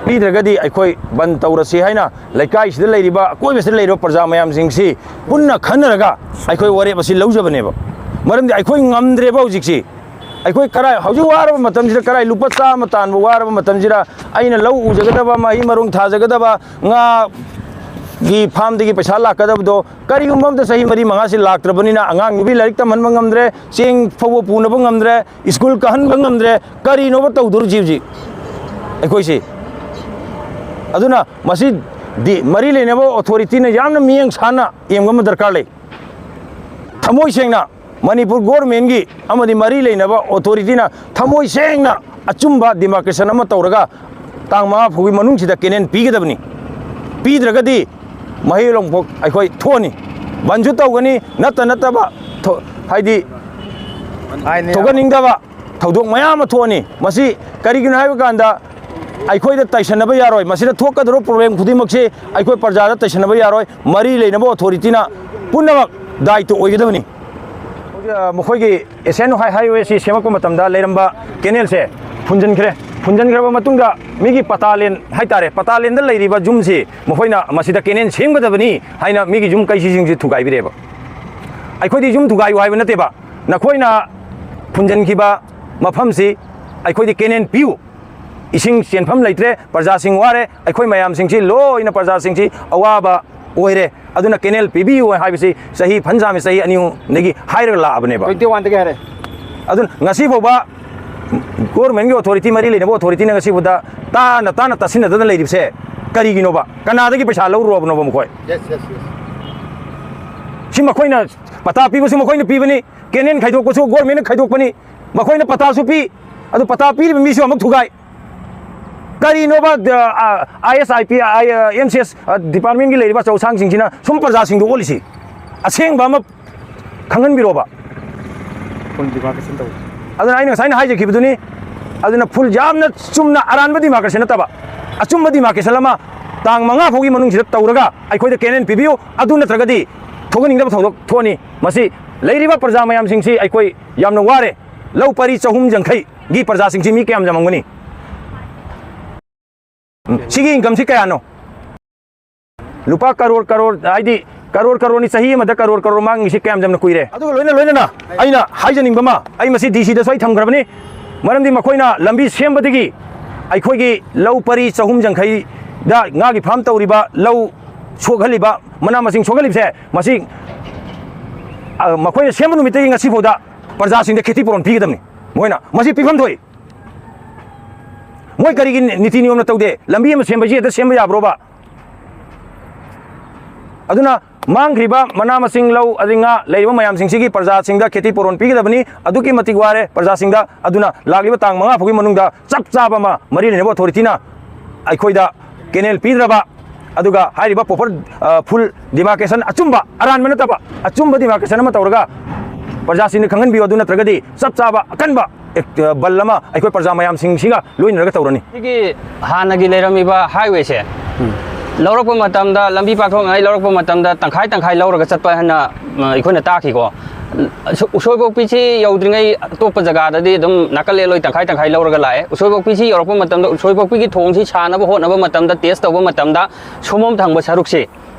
ꯄꯤꯗ꯭ꯔꯒꯗꯤ ꯑꯩꯈꯣꯏ ꯕꯟ ꯇꯧꯔꯁꯤ ꯍꯥꯏꯅ ꯂꯩꯀꯥꯏꯁꯤꯗ ꯂꯩꯔꯤꯕ, ꯑꯀꯣꯏꯕꯁꯤꯗ ꯂꯩꯔꯤꯕ ꯄ꯭ꯔꯖꯥ ꯃꯌꯥꯝꯁꯤꯡꯁꯤ ꯄꯨꯟꯅ ꯈꯟꯅꯔꯒ ꯑꯩꯈꯣꯏ ꯋꯥꯔꯦꯞ ꯑꯁꯤ ꯂꯧꯖꯕꯅꯦꯕ꯫ ꯃꯔꯝꯗꯤ ꯑꯩꯈꯣꯏ ꯉꯝꯗ꯭ꯔꯦꯕ ꯍꯧꯖꯤꯛꯁꯤ꯫ ꯑꯩꯈꯣꯏ ꯀꯔꯥꯏ, ꯍꯧꯖꯤꯛ ꯋꯥꯔꯕ ꯃꯇꯝꯁꯤꯗ ꯀꯔꯥꯏ ꯂꯨꯄꯥ ꯆꯥꯝꯃ ꯇꯥꯟꯕ ꯋꯥꯔꯕ ꯃꯇꯝꯁꯤꯗ ꯑꯩꯅ ꯂꯧ ꯎꯖꯒꯗꯕ, ꯃꯍꯩ ꯃꯔꯣꯡ ꯊꯥꯖꯒꯗꯕ, ꯉꯥ ꯒꯤ ꯐꯥꯔꯝꯗꯒꯤ ꯄꯩꯁꯥ ꯂꯥꯛꯀꯗꯕꯗꯣ ꯀꯔꯤꯒꯨꯝꯕ ꯑꯝꯇ ꯆꯍꯤ ꯃꯔꯤ ꯃꯉꯥꯁꯤ ꯂꯥꯛꯇ꯭ꯔꯕꯅꯤꯅ ꯑꯉꯥꯡ ꯅꯨꯄꯤ ꯂꯥꯏꯔꯤꯛ ꯇꯝꯍꯟꯕ ꯉꯝꯗ꯭ꯔꯦ, ꯆꯦꯡ ꯐꯥꯎꯕ ꯄꯨꯅꯕ ꯉꯝꯗ꯭ꯔꯦ, ꯁ꯭ꯀꯨꯜ ꯀꯥꯍꯟꯕ ꯉꯝꯗ꯭ꯔꯦ, ꯀꯔꯤꯅꯣꯕ ꯇꯧꯗꯣꯔꯤꯁꯤ ꯍꯧꯖꯤꯛ ꯑꯩꯈꯣꯏꯁꯤ? ꯑꯗꯨꯅ ꯃꯁꯤ ꯗꯤ ꯃꯔꯤ ꯂꯩꯅꯕ ꯑꯣꯊꯣꯔꯤꯇꯤꯅ ꯌꯥꯝꯅ ꯃꯤꯠꯌꯦꯡ ꯁꯥꯟꯅ ꯌꯦꯡꯕ ꯑꯃ ꯗꯔꯀꯥꯔ ꯂꯩ꯫ ꯊꯃꯣꯏ ꯁꯦꯡꯅ ꯃꯅꯤꯄꯨꯔ ꯒꯣꯔꯃꯦꯟꯒꯤ ꯑꯃꯗꯤ ꯃꯔꯤ ꯂꯩꯅꯕ ꯑꯣꯊꯣꯔꯤꯇꯤꯅ ꯊꯃꯣꯏ ꯁꯦꯡꯅ ꯑꯆꯨꯝꯕ ꯗꯤꯃꯥꯔꯀꯦꯁꯟ ꯑꯃ ꯇꯧꯔꯒ ꯇꯥꯡ ꯃꯉꯥ ꯐꯥꯎꯒꯤ ꯃꯅꯨꯡꯁꯤꯗ ꯀꯦꯅꯦꯜ ꯄꯤꯒꯗꯕꯅꯤ꯫ ꯄꯤꯗ꯭ꯔꯒꯗꯤ ꯃꯍꯩꯔꯣꯡ ꯐꯥꯎ ꯑꯩꯈꯣꯏ ꯊꯣꯛꯑꯅꯤ, ꯕꯟꯁꯨ ꯇꯧꯒꯅꯤ, ꯅꯠꯇ ꯅꯠꯇꯕ ꯊꯣ-, ꯍꯥꯏꯗꯤ ꯍꯥꯏꯅꯤ꯫ ꯊꯣꯛꯍꯟꯅꯤꯡꯗꯕ ꯊꯧꯗꯣꯛ ꯃꯌꯥꯝ ꯑꯃ ꯊꯣꯛꯑꯅꯤ꯫ ꯃꯁꯤ ꯀꯔꯤꯒꯤꯅꯣ ꯍꯥꯏꯕ ꯀꯥꯟꯗ ꯑꯩꯈꯣꯏꯗ ꯇꯥꯏꯁꯟꯅꯕ ꯌꯥꯔꯣꯏ꯫ ꯃꯁꯤꯗ ꯊꯣꯛꯀꯗꯧꯔꯤꯕ ꯄ꯭ꯔꯣꯕ꯭ꯂꯦꯝ ꯈꯨꯗꯤꯡꯃꯛꯁꯤ ꯑꯩꯈꯣꯏ ꯄ꯭ꯔꯖꯥꯗ ꯇꯥꯏꯁꯟꯅꯕ ꯌꯥꯔꯣꯏ꯫ ꯃꯔꯤ ꯂꯩꯅꯕ ꯑꯣꯊꯣꯔꯤꯇꯤꯅ ꯄꯨꯝꯅꯃꯛ ꯗꯥꯏꯇ ꯑꯣꯏꯒꯗꯕꯅꯤ꯫ ꯍꯧꯖꯤꯛ, ꯑ, ꯃꯈꯣꯏꯒꯤ ꯑꯦꯁꯤꯌꯥꯟ ꯍꯥꯏ-, ꯍꯥꯏꯋꯦꯁꯤ ꯁꯦꯝꯃꯛꯄ ꯃꯇꯝꯗ ꯂꯩꯔꯝꯕ ꯀꯦꯅꯦꯜꯁꯦ ꯐꯨꯟꯖꯤꯟꯈ꯭ꯔꯦ꯫ ꯐꯨꯟꯖꯤꯟꯈ꯭ꯔꯕ ꯃꯇꯨꯡꯗ ꯃꯤꯒꯤ ꯄꯇꯥ ꯂꯦꯟ ꯍꯥꯏꯇꯥꯔꯦ, ꯄꯇꯥ ꯂꯦꯟꯗ ꯂꯩꯔꯤꯕ ꯌꯨꯝꯁꯤ ꯃꯈꯣꯏꯅ ꯃꯁꯤꯗ ꯀꯦꯅꯦꯜ ꯁꯦꯝꯒꯗꯕꯅꯤ ꯍꯥꯏꯅ ꯃꯤꯒꯤ ꯌꯨꯝ ꯀꯩꯁꯤꯁꯤꯡꯁꯤ ꯊꯨꯒꯥꯏꯕꯤꯔꯦꯕ꯫ ꯑꯩꯈꯣꯏꯗꯤ ꯌꯨꯝ ꯊꯨꯒꯥꯏꯌꯨ ꯍꯥꯏꯕ ꯅꯠꯇꯦꯕ, ꯅꯈꯣꯏꯅ ꯐꯨꯟꯖꯤꯟꯈꯤꯕ ꯃꯐꯝꯁꯤ ꯑꯩꯈꯣꯏꯗꯤ ꯀꯦꯅꯦꯜ ꯄꯤꯌꯨ, ꯏꯁꯤꯡ ꯆꯦꯟꯐꯝ ꯂꯩꯇ꯭ꯔꯦ, ꯄ꯭ꯔꯖꯥꯁꯤꯡ ꯋꯥꯔꯦ, ꯑꯩꯈꯣꯏ ꯃꯌꯥꯝꯁꯤꯡꯁꯤ ꯂꯣꯏꯅ ꯄ꯭ꯔꯖꯥꯁꯤꯡꯁꯤ ꯑꯋꯥꯕ ꯑꯣꯏꯔꯦ, ꯑꯗꯨꯅ ꯀꯦꯅꯦꯜ ꯄꯤꯕꯤꯌꯨ ꯍꯥꯏꯕꯁꯤ ꯆꯍꯤ ꯐꯅꯌꯥꯝ ꯆꯍꯤ ꯑꯅꯤ ꯑꯍꯨꯝꯗꯒꯤ ꯍꯥꯏꯔꯒ ꯂꯥꯛꯑꯕꯅꯦꯕ꯫ Twenty one ꯗꯒꯤ ꯍꯥꯏꯔꯦ꯫ ꯑꯗꯨꯅ ꯉꯁꯤ ꯐꯥꯎꯕ ꯒꯣꯔꯃꯦꯟꯒꯤ ꯑꯣꯊꯣꯔꯤꯇꯤ, ꯃꯔꯤ ꯂꯩꯅꯕ ꯑꯣꯊꯣꯔꯤꯇꯤꯅ ꯉꯁꯤ ꯐꯥꯎꯗ ꯇꯥꯅ ꯇꯥꯅ ꯇꯥꯁꯤꯟꯅꯗꯅ ꯂꯩꯔꯤꯕꯁꯦ ꯀꯔꯤꯒꯤꯅꯣꯕ? ꯀꯅꯥꯗꯒꯤ ꯄꯩꯁꯥ ꯂꯧꯔꯨꯔꯕꯅꯣꯕ ꯃꯈꯣꯏ? Yes, yes, yes. ꯁꯤ ꯃꯈꯣꯏꯅ ꯄꯇꯥ ꯄꯤꯕꯁꯨ ꯃꯈꯣꯏꯅ ꯄꯤꯕꯅꯤ, ꯀꯦꯅꯦꯜ ꯈꯥꯏꯗꯣꯛꯄꯁꯨ ꯒꯣꯔꯃꯦꯟꯅ ꯈꯥꯏꯗꯣꯛꯄꯅꯤ, ꯃꯈꯣꯏꯅ ꯄꯇꯥꯁꯨ ꯄꯤ, ꯑꯗꯨ ꯄꯇꯥ ꯄꯤꯔꯤꯕ ꯃꯤꯁꯨ ꯑꯃꯨꯛ ꯊꯨꯒꯥꯏ꯫ ꯀꯔꯤꯅꯣꯕ, ꯑ, ꯑ, ISIP, ꯑ, MCS, ꯑ, department ꯀꯤ ꯂꯩꯔꯤꯕ ꯑꯆꯧ ꯑꯁꯥꯡꯁꯤꯡꯁꯤꯅ ꯁꯨꯝ ꯄ꯭ꯔꯖꯥꯁꯤꯡꯗ ꯑꯣꯠꯂꯤꯁꯤ? ꯑꯁꯦꯡꯕ ꯑꯃ ꯈꯪꯍꯟꯕꯤꯔꯣꯕ꯫ Full demarcation ꯇꯧ꯫ ꯑꯗꯨꯅ ꯑꯩꯅ ꯉꯁꯥꯏꯅ ꯍꯥꯏꯖꯈꯤꯕꯗꯨꯅꯤ, ꯑꯗꯨꯅ full ꯌꯥꯝꯅ ꯆꯨꯝꯅ ꯑꯔꯥꯟꯕ demarcation ꯅꯠꯇꯕ, ꯑꯆꯨꯝꯕ demarcation ꯑꯃ ꯇꯥꯡ ꯃꯉꯥ ꯐꯥꯎꯒꯤ ꯃꯅꯨꯡꯁꯤꯗ ꯇꯧꯔꯒ ꯑꯩꯈꯣꯏꯗ ꯀꯦꯅꯦꯜ ꯄꯤꯕꯤꯌꯨ, ꯑꯗꯨ ꯅꯠꯇ꯭ꯔꯒꯗꯤ ꯊꯣꯛꯍꯟꯅꯤꯡꯗꯕ ꯊꯧꯗꯣꯛ ꯊꯣꯛꯑꯅꯤ꯫ ꯃꯁꯤ ꯂꯩꯔꯤꯕ ꯄ꯭ꯔꯖꯥ ꯃꯌꯥꯝꯁꯤꯡꯁꯤ ꯑꯩꯈꯣꯏ ꯌꯥꯝꯅ ꯋꯥꯔꯦ꯫ ꯂꯧ ꯄꯔꯤ ꯆꯍꯨꯝ ꯌꯥꯡꯈꯩꯒꯤ ꯄ꯭ꯔꯖꯥꯁꯤꯡꯁꯤ ꯃꯤ ꯀꯌꯥꯝ ꯌꯥꯝꯃꯝꯒꯅꯤ? ꯎꯝ, ꯁꯤꯒꯤ income ꯁꯤ ꯀꯌꯥꯅꯣ? ꯂꯨꯄꯥ ꯀꯔꯣꯔ ꯀꯔꯣꯔ, ꯍꯥꯏꯗꯤ ꯀꯔꯣꯔ ꯀꯔꯣꯔꯅꯤ, ꯆꯍꯤ ꯑꯃꯗ ꯀꯔꯣꯔ ꯀꯔꯣꯔ ꯃꯥꯡꯉꯤꯁꯤ ꯀꯌꯥꯝ ꯌꯥꯝꯅ ꯀꯨꯏꯔꯦ? ꯑꯗꯨꯒ ꯂꯣꯏꯅ ꯂꯣꯏꯅꯅ ꯑꯩꯅ ꯍꯥꯏꯖꯅꯤꯡꯕ ꯑꯃ, ꯑꯩ ꯃꯁꯤ DC ꯗꯁꯨ ꯑꯩ ꯊꯝꯈ꯭ꯔꯕꯅꯤ, ꯃꯔꯝꯗꯤ ꯃꯈꯣꯏꯅ ꯂꯝꯕꯤ ꯁꯦꯝꯕꯗꯒꯤ ꯑꯩꯈꯣꯏꯒꯤ ꯂꯧ ꯄꯔꯤ ꯆꯍꯨꯝ ꯌꯥꯡꯈꯩꯗ ꯉꯥꯒꯤ farm ꯇꯧꯔꯤꯕ ꯂꯧ ꯁꯣꯛꯍꯜꯂꯤꯕ, ꯃꯅꯥ ꯃꯁꯤꯡ ꯁꯣꯛꯍꯜꯂꯤꯕꯁꯦ, ꯃꯁꯤ, ꯑ, ꯃꯈꯣꯏꯅ ꯁꯦꯝꯕ ꯅꯨꯃꯤꯠꯇꯒꯤ ꯉꯁꯤ ꯐꯥꯎꯗ ꯄ꯭ꯔꯖꯥꯁꯤꯡꯗ ꯈꯦꯇꯤ ꯄꯨꯔꯣꯟ ꯄꯤꯒꯗꯕꯅꯤ꯫ ꯃꯈꯣꯏꯅ ꯃꯁꯤ ꯄꯤꯐꯝ ꯊꯣꯛꯏ꯫ ꯃꯣꯏ ꯀꯔꯤꯒꯤ ꯅꯤꯇꯤ ꯅꯤꯌꯣꯝꯅ ꯇꯧꯗꯦ? ꯂꯝꯕꯤ ꯑꯃ ꯁꯦꯝꯕꯁꯤ ꯍꯦꯛꯇ ꯁꯦꯝꯕ ꯌꯥꯕ꯭ꯔꯣꯕ? ꯑꯗꯨꯅ ꯃꯥꯡꯈ꯭ꯔꯤꯕ ꯃꯅꯥ ꯃꯁꯤꯡ, ꯂꯧ, ꯑꯗꯩ ꯉꯥ ꯂꯩꯔꯤꯕ ꯃꯌꯥꯝꯁꯤꯡꯁꯤꯒꯤ ꯄ꯭ꯔꯖꯥꯁꯤꯡꯗ ꯈꯦꯇꯤ ꯄꯨꯔꯣꯟ ꯄꯤꯒꯗꯕꯅꯤ꯫ ꯑꯗꯨꯛꯀꯤ ꯃꯇꯤꯛ ꯋꯥꯔꯦ ꯄ꯭ꯔꯖꯥꯁꯤꯡꯗ꯫ ꯑꯗꯨꯅ ꯂꯥꯛꯂꯤꯕ ꯇꯥꯡ ꯃꯉꯥ ꯐꯥꯎꯒꯤ ꯃꯅꯨꯡꯗ ꯆꯞ ꯆꯥꯕ ꯑꯃ ꯃꯔꯤ ꯂꯩꯅꯕ ꯑꯣꯊꯣꯔꯤꯇꯤꯅ ꯑꯩꯈꯣꯏꯗ ꯀꯦꯅꯦꯜ ꯄꯤꯗ꯭ꯔꯕ, ꯑꯗꯨꯒ ꯍꯥꯏꯔꯤꯕ proper, ꯑ, full demarcation, ꯑꯆꯨꯝꯕ, ꯑꯔꯥꯟꯕ ꯅꯠꯇꯕ, ꯑꯆꯨꯝꯕ demarcation ꯑꯃ ꯇꯧꯔꯒ ꯄ꯭ꯔꯖꯥꯁꯤꯡꯗ ꯈꯪꯍꯟꯕꯤꯌꯨ꯫ ꯑꯗꯨ ꯅꯠꯇ꯭ꯔꯒꯗꯤ ꯆꯞ ꯆꯥꯕ ꯑꯀꯟꯕ ꯑꯦꯛ-, ꯑ, ꯕꯜ ꯑꯃ ꯑꯩꯈꯣꯏ ꯄ꯭ꯔꯖꯥ ꯃꯌꯥꯝꯁꯤꯡꯁꯤꯒ ꯂꯣꯏꯅꯔꯒ ꯇꯧꯔꯅꯤ꯫ ꯁꯤꯒꯤ ꯍꯥꯟꯅꯒꯤ ꯂꯩꯔꯝꯃꯤꯕ highwayꯁꯦ ꯂꯧꯔꯛꯄ ꯃꯇꯝꯗ, ꯂꯝꯕꯤ ꯄꯥꯛꯊꯣꯛꯅꯉꯥꯏ ꯂꯧꯔꯛꯄ ꯃꯇꯝꯗ ꯇꯪꯈꯥꯏ ꯇꯪꯈꯥꯏ ꯂꯧꯔꯒ ꯆꯠꯄ ꯍꯥꯏꯅ, ꯑ, ꯑꯩꯈꯣꯏꯅ ꯇꯥꯈꯤꯀꯣ꯫ ꯎꯁꯣꯏꯄꯣꯛꯄꯤꯁꯤ ꯌꯧꯗ꯭ꯔꯤꯉꯩ ꯑꯇꯣꯞꯄ ꯖꯒꯥꯗꯗꯤ ꯑꯗꯨꯝ ꯅꯥꯀꯜ ꯂꯦꯜꯂꯣꯏ ꯇꯪꯈꯥꯏ ꯇꯪꯈꯥꯏ ꯂꯧꯔꯒ ꯂꯥꯛꯑꯦ꯫ ꯎꯁꯣꯏꯄꯣꯛꯄꯤꯁꯤ ꯌꯧꯔꯛꯄ ꯃꯇꯝꯗ, ꯎꯁꯣꯏꯄꯣꯛꯄꯤꯒꯤ ꯊꯣꯡꯁꯤ ꯁꯥꯅꯕ ꯍꯣꯠꯅꯕ ꯃꯇꯝꯗ, test ꯇꯧꯕ ꯃꯇꯝꯗ, ꯁꯣꯝꯂꯣꯝ ꯊꯪꯕ ꯁꯔꯨꯛꯁꯤ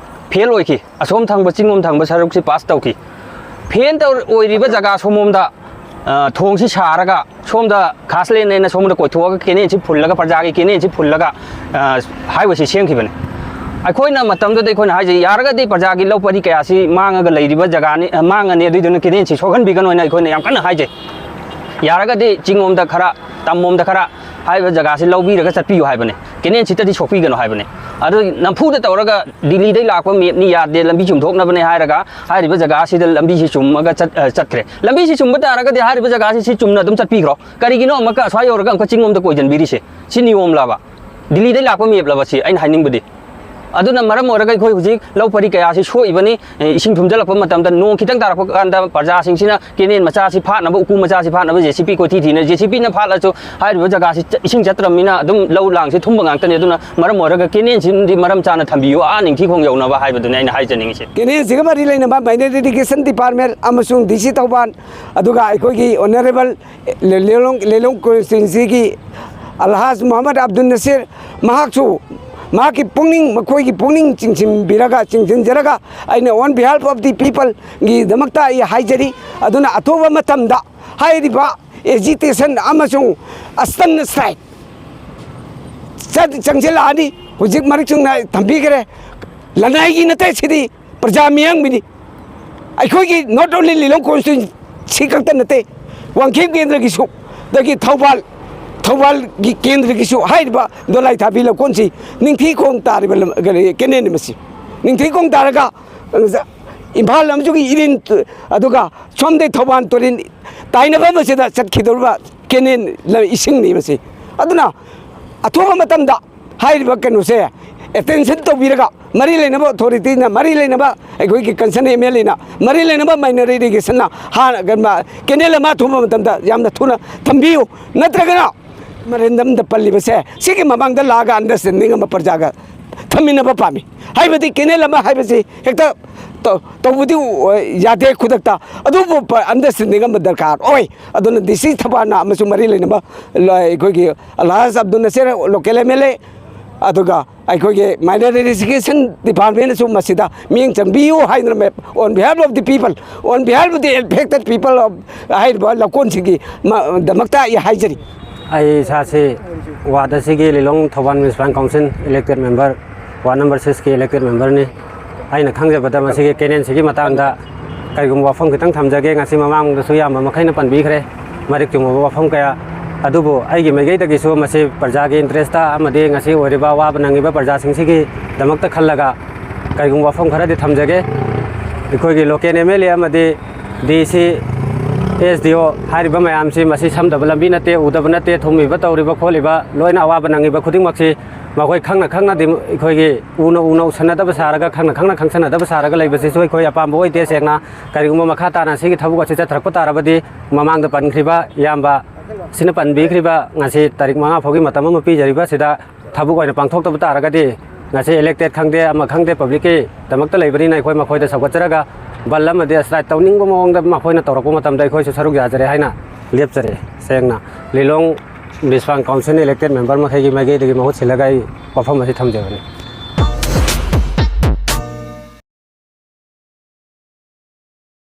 fail ꯑꯣꯏꯈꯤ, ꯑꯁꯣꯝ ꯊꯪꯕ, ꯆꯤꯡꯂꯣꯝ ꯊꯪꯕ ꯁꯔꯨꯛꯁꯤ pass ꯇꯧꯈꯤ꯫ Fail ꯇꯧ-, ꯑꯣꯏꯔꯤꯕ ꯖꯒꯥ ꯁꯣꯝꯂꯣꯝꯗ, ꯑ, ꯊꯣꯡꯁꯤ ꯁꯥꯔꯒ ꯁꯣꯝꯗ ꯈꯥꯁ ꯂꯦꯟ ꯍꯥꯏꯅ ꯁꯣꯝꯗ ꯀꯣꯏꯊꯣꯛꯑꯒ ꯀꯦꯅꯦꯜꯁꯤ ꯐꯨꯜꯂꯒ, ꯄ꯭ꯔꯖꯥꯒꯤ ꯀꯦꯅꯦꯜꯁꯤ ꯐꯨꯜꯂꯒ, ꯑ, highwayꯁꯤ ꯁꯦꯝꯈꯤꯕꯅꯤ꯫ ꯑꯩꯈꯣꯏꯅ ꯃꯇꯝꯗꯨꯗ ꯑꯩꯈꯣꯏꯅ ꯍꯥꯏꯁꯦ, ꯌꯥꯔꯒꯗꯤ ꯄ꯭ꯔꯖꯥꯒꯤ ꯂꯧ ꯄꯔꯤ ꯀꯌꯥꯁꯤ ꯃꯥꯡꯉꯒ ꯂꯩꯔꯤꯕ ꯖꯒꯥꯅꯤ, ꯑ, ꯃꯥꯡꯉꯅꯤ, ꯑꯗꯨꯏꯗꯨꯅ ꯀꯦꯅꯦꯜꯁꯤ ꯁꯣꯛꯍꯟꯕꯤꯒꯅꯣ ꯍꯥꯏꯅ ꯑꯩꯈꯣꯏꯅ ꯌꯥꯝ ꯀꯟꯅ ꯍꯥꯏꯖꯩ꯫ ꯌꯥꯔꯒꯗꯤ ꯆꯤꯡꯂꯣꯝꯗ ꯈꯔ, ꯇꯝꯂꯣꯝꯗ ꯈꯔ ꯍꯥꯏꯔꯤꯕ ꯖꯒꯥꯁꯤ ꯂꯧꯕꯤꯔꯒ ꯆꯠꯄꯤꯌꯨ ꯍꯥꯏꯕꯅꯤ, ꯀꯦꯅꯦꯜꯁꯤꯗꯗꯤ ꯁꯣꯛꯄꯤꯒꯅꯨ ꯍꯥꯏꯕꯅꯤ꯫ ꯑꯗꯨ ꯅꯝꯐꯨꯗ ꯇꯧꯔꯒ ꯗꯤꯜꯂꯤꯗꯩ ꯂꯥꯛꯄ ꯃꯦꯞꯅꯤ, ꯌꯥꯗꯦ, ꯂꯝꯕꯤ ꯆꯨꯝꯊꯣꯛꯅꯕꯅꯦ ꯍꯥꯏꯔꯒ ꯍꯥꯏꯔꯤꯕ ꯖꯒꯥꯁꯤꯗ ꯂꯝꯕꯤꯁꯤ ꯆꯨꯝꯃꯒ ꯆꯠ-, ꯑ, ꯆꯠꯈ꯭ꯔꯦ꯫ ꯂꯝꯕꯤꯁꯤ ꯆꯨꯝꯕ ꯇꯥꯔꯒꯗꯤ ꯍꯥꯏꯔꯤꯕ ꯖꯒꯥꯁꯤ ꯁꯤ ꯆꯨꯝꯅ ꯑꯗꯨꯝ ꯆꯠꯄꯤꯈ꯭ꯔꯣ꯫ ꯀꯔꯤꯒꯤꯅꯣ ꯑꯃꯨꯛꯀ ꯑꯁ꯭ꯋꯥꯏ ꯌꯧꯔꯒ ꯑꯃꯨꯛꯀ ꯆꯤꯡꯂꯣꯝꯗ ꯀꯣꯏꯁꯤꯟꯕꯤꯔꯤꯁꯦ? ꯁꯤ ꯅꯤꯌꯣꯝꯂꯕ? ꯗꯤꯜꯂꯤꯗꯩ ꯂꯥꯛꯄ ꯃꯦꯞꯂꯕ ꯁꯤ? ꯑꯩꯅ ꯍꯥꯏꯅꯤꯡꯕꯗꯤ꯫ ꯑꯗꯨꯅ ꯃꯔꯝ ꯑꯣꯏꯔꯒ ꯑꯩꯈꯣꯏ ꯍꯧꯖꯤꯛ ꯂꯧ ꯄꯔꯤ ꯀꯌꯥꯁꯤ ꯁꯣꯛꯏꯕꯅꯤ꯫ ꯑꯦ, ꯏꯁꯤꯡ ꯊꯨꯝꯖꯤꯜꯂꯛꯄ ꯃꯇꯝꯗ, ꯅꯣꯡ ꯈꯤꯇꯪ ꯇꯥꯔꯛꯄ ꯀꯥꯟꯗ ꯄ꯭ꯔꯖꯥꯁꯤꯡꯁꯤꯅ ꯀꯦꯅꯦꯜ ꯃꯆꯥꯁꯤ ꯐꯥꯠꯅꯕ, ꯎꯀꯨ ꯃꯆꯥꯁꯤ ꯐꯥꯠꯅꯕ JCB ꯀꯣꯏꯊꯤ ꯊꯤꯅ, JCBꯅ ꯐꯥꯠꯂꯁꯨ ꯍꯥꯏꯔꯤꯕ ꯖꯒꯥꯁꯤ ꯆ-, ꯏꯁꯤꯡ ꯆꯠꯇ꯭ꯔꯕꯅꯤꯅ ꯑꯗꯨꯝ ꯂꯧ ꯂꯥꯡꯁꯤ ꯊꯨꯝꯕ ꯉꯥꯛꯇꯅꯤ꯫ ꯑꯗꯨꯅ ꯃꯔꯝ ꯑꯣꯏꯔꯒ ꯀꯦꯅꯦꯜꯁꯤꯗꯤ ꯃꯔꯝ ꯆꯥꯅ ꯊꯝꯕꯤꯌꯨ, ꯑꯥ ꯅꯤꯡꯊꯤꯈꯣꯡ ꯌꯧꯅꯕ ꯍꯥꯏꯕꯗꯨꯅꯤ ꯑꯩꯅ ꯍꯥꯏꯖꯅꯤꯡꯉꯤꯁꯦ꯫ ꯀꯦꯅꯦꯜꯁꯤꯒ ꯃꯔꯤ ꯂꯩꯅꯕ Minor Irrigation Department ꯑꯃꯁꯨꯡ DC ꯊꯧꯕꯥꯜ, ꯑꯗꯨꯒ ꯑꯩꯈꯣꯏꯒꯤ Honourable ꯂꯤꯂꯣꯡ, ꯂꯤꯂꯣꯡ constituencyꯒꯤ ꯑꯜꯍꯥꯖ ꯃꯨꯍꯝꯃꯗ ꯑꯕꯗꯨꯜ ꯅꯁꯤꯔ, ꯃꯍꯥꯛꯁꯨ ꯃꯍꯥꯛꯀꯤ ꯄꯨꯛꯅꯤꯡ, ꯃꯈꯣꯏꯒꯤ ꯄꯨꯛꯅꯤꯡ ꯆꯤꯡꯁꯤꯟꯕꯤꯔꯒ, ꯆꯤꯡꯁꯤꯟꯖꯔꯒ, ꯑꯩꯅ on behalf of the peopleꯒꯤꯗꯃꯛꯇ ꯑꯩ ꯍꯥꯏꯖꯔꯤ꯫ ꯑꯗꯨꯅ ꯑꯊꯨꯕ ꯃꯇꯝꯗ ꯍꯥꯏꯔꯤꯕ agitation ꯑꯃꯁꯨꯡ ꯑꯁꯇꯟ ꯁ꯭ꯇ꯭ꯔꯥꯏꯛ ꯆꯠ-, ꯆꯪꯁꯤꯜꯂꯛꯑꯅꯤ꯫ ꯍꯧꯖꯤꯛ ꯃꯔꯤꯛ ꯆꯨꯝꯅ ꯊꯝꯕꯤꯈ꯭ꯔꯦ꯫ ꯂꯅꯥꯏꯒꯤ ꯅꯠꯇꯦ, ꯁꯤꯗꯤ ꯄ꯭ꯔꯖꯥ ꯃꯤꯌꯥꯝꯒꯤꯅꯤ꯫ ꯑꯩꯈꯣꯏꯒꯤ not only ꯂꯤꯂꯣꯡ constituency ꯈꯛꯇ ꯅꯠꯇꯦ, ꯋꯥꯡꯈꯦꯝ ꯀꯦꯟꯗ꯭ꯔꯒꯤꯁꯨ, ꯑꯗꯒꯤ ꯊꯧꯕꯥꯜ, ꯊꯧꯕꯥꯜꯒꯤ ꯀꯦꯟꯗ꯭ꯔꯒꯤꯁꯨ ꯍꯥꯏꯔꯤꯕ ꯗꯣꯂꯥꯏ ꯊꯥꯕꯤ ꯂꯧꯀꯣꯟꯁꯤ ꯅꯤꯡꯊꯤ ꯈꯣꯡ ꯇꯥꯔꯤꯕ ꯂꯝ-, ꯀꯩꯅꯣ, canal ꯅꯤ ꯃꯁꯤ꯫ ꯅꯤꯡꯊꯤ ꯈꯣꯡ ꯇꯥꯔꯒ, ꯑ, ꯏꯝꯐꯥꯜ ꯑꯃꯁꯨꯡ ꯏꯔꯤꯟ, ꯑꯗꯨꯒ ꯁꯣꯝꯗꯩ ꯊꯧꯕꯥꯜ ꯇꯨꯔꯦꯜ ꯇꯥꯏꯅꯐꯝ ꯑꯁꯤꯗ ꯆꯠꯈꯤꯗꯧꯔꯤꯕ canal ꯂ-, ꯏꯁꯤꯡꯅꯤ ꯃꯁꯤ꯫ ꯑꯗꯨꯅ ꯑꯊꯨꯕ ꯃꯇꯝꯗ ꯍꯥꯏꯔꯤꯕ ꯀꯩꯅꯣꯁꯦ attention ꯇꯧꯕꯤꯔꯒ, ꯃꯔꯤ ꯂꯩꯅꯕ authority ꯅ, ꯃꯔꯤ ꯂꯩꯅꯕ ꯑꯩꯈꯣꯏꯒꯤ concerned M L A ꯅ, ꯃꯔꯤ ꯂꯩꯅꯕ minor irrigation ꯅ ꯍꯥꯟꯅ ꯀꯩꯅꯣ, canal ꯑꯃ ꯑꯊꯨꯕ ꯃꯇꯝꯗ ꯌꯥꯝꯅ ꯊꯨꯅ ꯊꯝꯕꯤꯌꯨ, ꯅꯠꯇ꯭ꯔꯒꯅ memorandum ꯗ ꯄꯜꯂꯤꯕꯁꯦ ꯁꯤꯒꯤ ꯃꯃꯥꯡꯗ ꯂꯥꯛꯑꯒ understanding ꯑꯃ ꯄ꯭ꯔꯖꯥꯒ ꯊꯝꯃꯤꯟꯅꯕ ꯄꯥꯝꯃꯤ꯫ ꯍꯥꯏꯕꯗꯤ canal ꯑꯃ ꯍꯥꯏꯕꯁꯤ ꯍꯦꯛꯇ ꯇꯧ-, ꯇꯧꯕꯗꯤ ꯑꯣꯏ-, ꯌꯥꯗꯦ ꯈꯨꯗꯛꯇ, ꯑꯗꯨꯕꯨ ꯄ-, understanding ꯑꯃ ꯗꯔꯀꯥꯔ ꯑꯣꯏ꯫ ꯑꯗꯨꯅ D C ꯊꯧꯕꯥꯜꯅ ꯑꯃꯁꯨꯡ ꯃꯔꯤ ꯂꯩꯅꯕ ꯂ-, ꯑꯩꯈꯣꯏꯒꯤ ꯑꯜꯍꯥꯖ ꯑꯕꯗꯨꯜ ꯅꯁꯤꯔ, local M L A, ꯑꯗꯨꯒ ꯑꯩꯈꯣꯏꯒꯤ minor irrigation department ꯅꯁꯨ ꯃꯁꯤꯗ ꯃꯤꯠꯌꯦꯡ ꯆꯪꯕꯤꯌꯨ ꯍꯥꯏꯗꯅ, on behalf of the people, on behalf of the affected people of ꯍꯥꯏꯔꯤꯕ ꯂꯧꯀꯣꯟꯁꯤꯡꯒꯤ ꯃ-, ꯗꯃꯛꯇ ꯑꯩ ꯍꯥꯏꯖꯔꯤ꯫ ꯑꯩ ꯏꯁꯥꯁꯤ ward ꯑꯁꯤꯒꯤ ꯂꯤꯂꯣꯡ Thoubal municipal council elected member, ward number six ꯀꯤ elected member ꯅꯤ꯫ ꯑꯩꯅ ꯈꯪꯖꯕꯗ ꯃꯁꯤꯒꯤ canal ꯁꯤꯒꯤ ꯃꯇꯥꯡꯗ ꯀꯔꯤꯒꯨꯝꯕ ꯋꯥꯐꯝ ꯈꯤꯇꯪ ꯊꯝꯖꯒꯦ꯫ ꯉꯁꯤ ꯃꯃꯥꯡꯗꯁꯨ ꯏꯌꯥꯝꯕ ꯃꯈꯩꯅ ꯄꯟꯕꯤꯈ꯭ꯔꯦ ꯃꯔꯤꯛ ꯆꯨꯝꯃꯕ ꯋꯥꯐꯝ ꯀꯌꯥ꯫ ꯑꯗꯨꯕꯨ ꯑꯩꯒꯤ ꯃꯥꯏꯀꯩꯗꯒꯤꯁꯨ ꯃꯁꯤ ꯄ꯭ꯔꯖꯥꯒꯤ interest ꯇ ꯑꯃꯗꯤ ꯉꯁꯤ ꯑꯣꯏꯔꯤꯕ ꯑꯋꯥꯕ ꯅꯪꯉꯤꯕ ꯄ꯭ꯔꯖꯥꯁꯤꯡꯁꯤꯒꯤꯗꯃꯛꯇ ꯈꯜꯂꯒ ꯀꯔꯤꯒꯨꯝꯕ ꯋꯥꯐꯝ ꯈꯔꯗꯤ ꯊꯝꯖꯒꯦ꯫ ꯑꯩꯈꯣꯏꯒꯤ local M L A ꯑꯃꯗꯤ D C, S D O ꯍꯥꯏꯔꯤꯕ ꯃꯌꯥꯝꯁꯤ ꯃꯁꯤ ꯁꯝꯗꯕ ꯂꯝꯕꯤ ꯅꯠꯇꯦ, ꯎꯗꯕ ꯅꯠꯇꯦ꯫ ꯊꯨꯝꯃꯤꯕ, ꯇꯧꯔꯤꯕ, ꯈꯣꯠꯂꯤꯕ, ꯂꯣꯏꯅ ꯑꯋꯥꯕ ꯅꯪꯉꯤꯕ ꯈꯨꯗꯤꯡꯃꯛꯁꯤ ꯃꯈꯣꯏ ꯈꯪꯅ ꯈꯪꯅꯗꯤ ꯑꯩꯈꯣꯏꯒꯤ ꯎꯅ ꯎꯅ ꯎꯁꯟꯅꯗꯕ ꯁꯥꯔꯒ, ꯈꯪꯅ ꯈꯪꯅ ꯈꯪꯁꯟꯅꯗꯕ ꯁꯥꯔꯒ ꯂꯩꯕꯁꯤꯁꯨ ꯑꯩꯈꯣꯏ ꯑꯄꯥꯝꯕ ꯑꯣꯏꯗꯦ꯫ ꯁꯦꯡꯅ ꯀꯔꯤꯒꯨꯝꯕ ꯃꯈꯥ ꯇꯥꯅ ꯁꯤꯒꯤ ꯊꯕꯛ ꯑꯁꯤ ꯆꯠꯊꯔꯛꯄ ꯇꯥꯔꯕꯗꯤ, ꯃꯃꯥꯡꯗ ꯄꯟꯈ꯭ꯔꯤꯕ ꯏꯌꯥꯝꯕ ꯁꯤꯅ ꯄꯟꯕꯤꯈ꯭ꯔꯤꯕ, ꯉꯁꯤ ꯇꯥꯔꯤꯛ ꯃꯉꯥ ꯐꯥꯎꯒꯤ ꯃꯇꯝ ꯑꯃ ꯄꯤꯖꯔꯤꯕ ꯑꯁꯤꯗ ꯊꯕꯛ ꯑꯣꯏꯅ ꯄꯥꯡꯊꯣꯛꯇꯕ ꯇꯥꯔꯒꯗꯤ, ꯉꯁꯤ elected ꯈꯪꯗꯦ, ꯑꯃ ꯈꯪꯗꯦ, public ꯀꯤꯗꯃꯛꯇ ꯂꯩꯕꯅꯤꯅ ꯑꯩꯈꯣꯏ ꯃꯈꯣꯏꯗ ꯁꯧꯒꯠꯆꯔꯒ ꯕꯟ ꯑꯃꯗꯤ strike ꯇꯧꯅꯤꯡꯕ ꯃꯑꯣꯡꯗ ꯃꯈꯣꯏꯅ ꯇꯧꯔꯛꯄ ꯃꯇꯝꯗ ꯑꯩꯈꯣꯏꯁꯨ ꯁꯔꯨꯛ ꯌꯥꯖꯔꯦ ꯍꯥꯏꯅ ꯂꯦꯞꯆꯔꯦ꯫ ꯁꯦꯡꯅ ꯂꯤꯂꯣꯡ municipal council elected member ꯃꯈꯩꯒꯤ ꯃꯥꯏꯀꯩꯗꯒꯤ ꯃꯍꯨꯠ ꯁꯤꯜꯂꯒ ꯑꯩ ꯋꯥꯐꯝ ꯑꯁꯤ ꯊꯝꯖꯕꯅꯤ꯫